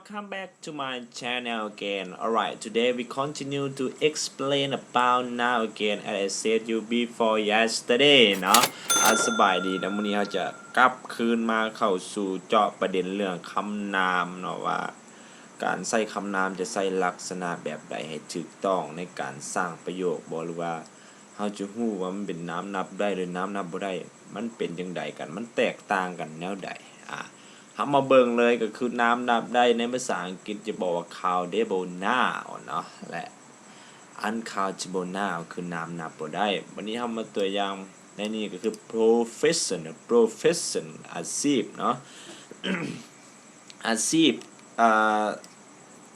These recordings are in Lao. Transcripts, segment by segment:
Welcome back to my channel again. Alright, today we continue to explain about noun again, as I said you before yesterday ເນາະ. ອາ ສະບາຍດີນະ, ມື້ນີ້ເຮົາຈະກັບຄືນມາເຂົ້າສູ່ເຈາະປະເດັນເລື່ອງຄຳນາມເນາະ ວ່າການໃຊ້ຄຳນາມຈະໃຊ້ລັກສະນະແບບໃດໃຫ້ຖືກຕ້ອງໃນການສ້າງປະໂຫຍກບໍ ຫຼືວ່າເຮົາຈະຮູ້ວ່າມັນເປັນນາມນັບໄດ້ ຫຼື ນາມນັບບໍ່ໄດ້ ມັນເປັນຈັ່ງໃດກັນ ມັນແຕກຕ່າງກັນແນວໃດ. ອາ ເຮົາມາເບິ່ງເລີຍ ກໍຄືນາມນັບໄດ້ໃນພາສາອັງກິດຈະບອກວ່າ countable noun ເນາະ ແລະ uncountable noun ຄືນາມນັບບໍ່ໄດ້. ບັດນີ້ເຮົາມາຕົວຢ່າງໃນນີ້ກໍຄື profession, profession ອາຊີບເນາະ ອາຊີບ ອາ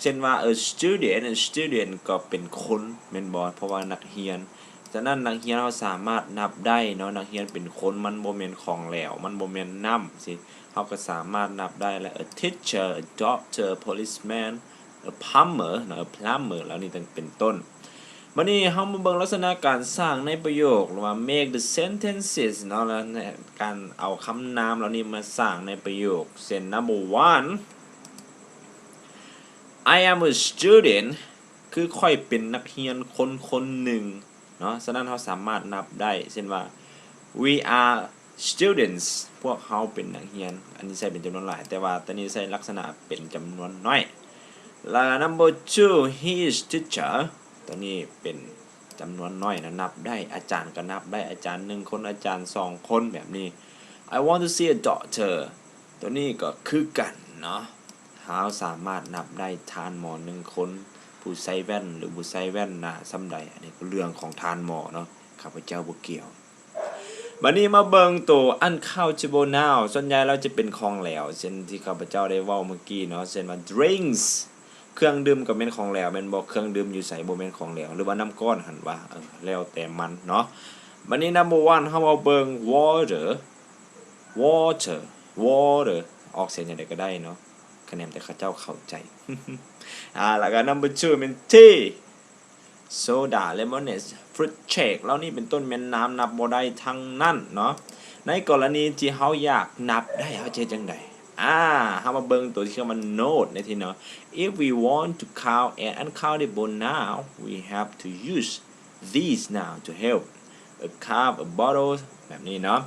ເຊັ່ນວ່າ a student, a student ກໍເປັນຄົນແມ່ນບໍ່? ເພາະວ່ານັກຮຽນ. ສະນັ້ນນັກຮຽນເຮົາສາມາດນັບໄດ້ເນາະ, ນັກຮຽນເປັນຄົນ ມັນບໍ່ແມ່ນຂອງແຫຼວ ມັນບໍ່ແມ່ນນ້ຳຊີ້ ເຮົາກໍສາມາດນັບໄດ້. ແລະ a teacher, a doctor, a policeman, a plumber ເນາະ, a plumber ເຫຼົ່ານີ້ເປັນຕົ້ນ. ບັດນີ້ເຮົາມາເບິ່ງລັກສະນະການສ້າງໃນປະໂຫຍກ ຫຼືວ່າ make the sentences ເນາະ ແລະ ໃນການເອົາຄຳນາມເຫຼົ່ານີ້ມາສ້າງໃນປະໂຫຍກ ເຊັ່ນ number one, I am a student ຄືຂ້ອຍເປັນນັກຮຽນຄົນຄົນໜຶ່ງເນາະ. ສະນັ້ນເຮົາສາມາດນັບໄດ້ ເຊັ່ນວ່າ we are students ພວກເຮົາເປັນນັກຮຽນ. ອັນນີ້ໃຊ້ເປັນຈຳນວນຫຼາຍ ແຕ່ວ່າຕອນນີ້ໃຊ້ລັກສະນະເປັນຈຳນວນໜ້ອຍ. ແລະ number two, he is teacher ຕົວນີ້ເປັນຈຳນວນໜ້ອຍນະ ນັບໄດ້ ອາຈານກໍນັບໄດ້ ອາຈານໜຶ່ງຄົນ ອາຈານສອງຄົນ ແບບນີ້. I want to see a doctor ຕົວນີ້ກໍຄືກັນເນາະ ເຮົາສາມາດນັບໄດ້ທ່ານໝໍໜຶ່ງຄົນ ຜູ້ໃສ່ແວ່ນ ຫຼື ບໍ່ໃສ່ແວ່ນ ໜ້າສ່ຳໃດ ອັນນີ້ກໍເລື່ອງຂອງທ່ານໝໍເນາະ ຂ້າພະເຈົ້າບໍ່ກ່ຽວ. ບັດນີ້ມາເບິ່ງໂຕ uncountable noun ສ່ວນໃຫຍ່ແລ້ວຈະເປັນຂອງແຫຼວ ເຊັ່ນທີ່ຂ້າພະເຈົ້າໄດ້ເວົ້າເມື່ອກີ້ເນາະ ເຊັ່ນວ່າ drinks ເຄື່ອງດື່ມກໍແມ່ນຂອງແຫຼວແມ່ນບໍ່? ເຄື່ອງດື່ມຢູ່ໃສບໍ່ແມ່ນຂອງແຫຼວ ຫຼືວ່ານ້ຳກ້ອນຫັ້ນຫວາ? ເອີ ແລ້ວແຕ່ມັນເນາະ. ບັດນີ້ number one ເຮົາມາເບິ່ງ water, water, water ອອກສຽງຈັ່ງໃດກໍໄດ້ເນາະ ຂະແນນແຕ່ເຂົາເຈົ້າເຂົ້າໃຈ. ອາ ແລ້ວກໍ number two ແມ່ນ tea, soda, lemonade, fruit shake ເຫຼົ່ານີ້ເປັນຕົ້ນແມ່ນນາມນັບບໍ່ໄດ້ທັງນັ້ນເນາະ. ໃນກໍລະນີທີ່ເຮົາຢາກນັບໄດ້ ເຮົາຈະເຮັດຈັ່ງໃດ? ອາ ເຮົາມາເບິ່ງໂຕທີ່ເອີ້ນວ່າ note ໃນທີ່ເນາະ. If we want to count an uncountable noun, we have to use these nouns to help. A cup, a bottle ແບບນີ້ເນາະ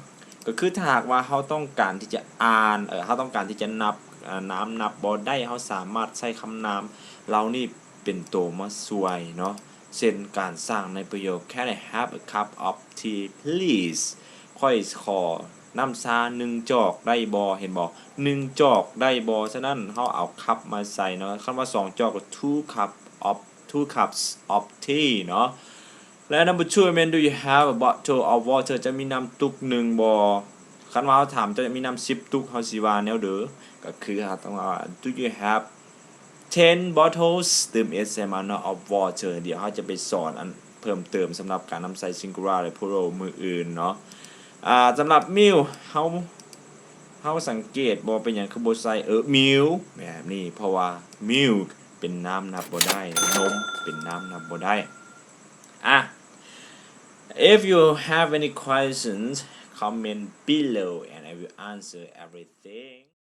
ກໍຄືຖ້າຫາກວ່າເຮົາຕ້ອງການທີ່ຈະອ່ານ ເອີ ເຮົາຕ້ອງການທີ່ຈະນັບ ອາ ນາມນັບບໍ່ໄດ້ ເຮົາສາມາດໃຊ້ຄຳນາມເຫຼົ່ານີ້ເປັນໂຕມາຊ່ວຍເນາະ ເຊັ່ນການສ້າງໃນປະໂຫຍກ Can I have a cup of tea please? ຂ້ອຍຂໍນ້ຳຊາໜຶ່ງຈອກໄດ້ບໍ່? ເຫັນບໍ່? ໜຶ່ງຈອກໄດ້ບໍ່? ສະນັ້ນເຮົາເອົາ cup ມາໃສ່ເນາະ ຄັນວ່າສອງຈອກກໍ two cup of, two cups of tea ເນາະ. ແລະ number two ແມ່ນ Do you have a bottle of water? ເຈົ້າມີນ້ຳຕຸກໜຶ່ງບໍ່? ຄັນວ່າເຮົາຖາມ ເຈົ້າມີນ້ຳສິບຕຸກ ເຮົາຊິວ່າແນວໃດ? ກໍຄືເຮົາຕ້ອງວ່າ Do you have ten bottles? ຕື່ມ S M R ເນາະ of water. ດຽວເຮົາຈະໄປສອນອັນເພີ່ມເຕີມສຳລັບການນຳໃຊ້ singular ແລະ plural ມື້ອື່ນເນາະ. ອາ ສຳລັບ milk ເຮົາ ເຮົາສັງເກດບໍ່ ເປັນຫຍັງຄືບໍ່ໃສ່ ເອີ milk ແບບນີ້? ເພາະວ່າ milk ເປັນນາມນັບບໍ່ໄດ້ ນົມເປັນນາມນັບບໍ່ໄດ້. ອາ If you have any questions, comment below and I will answer everything.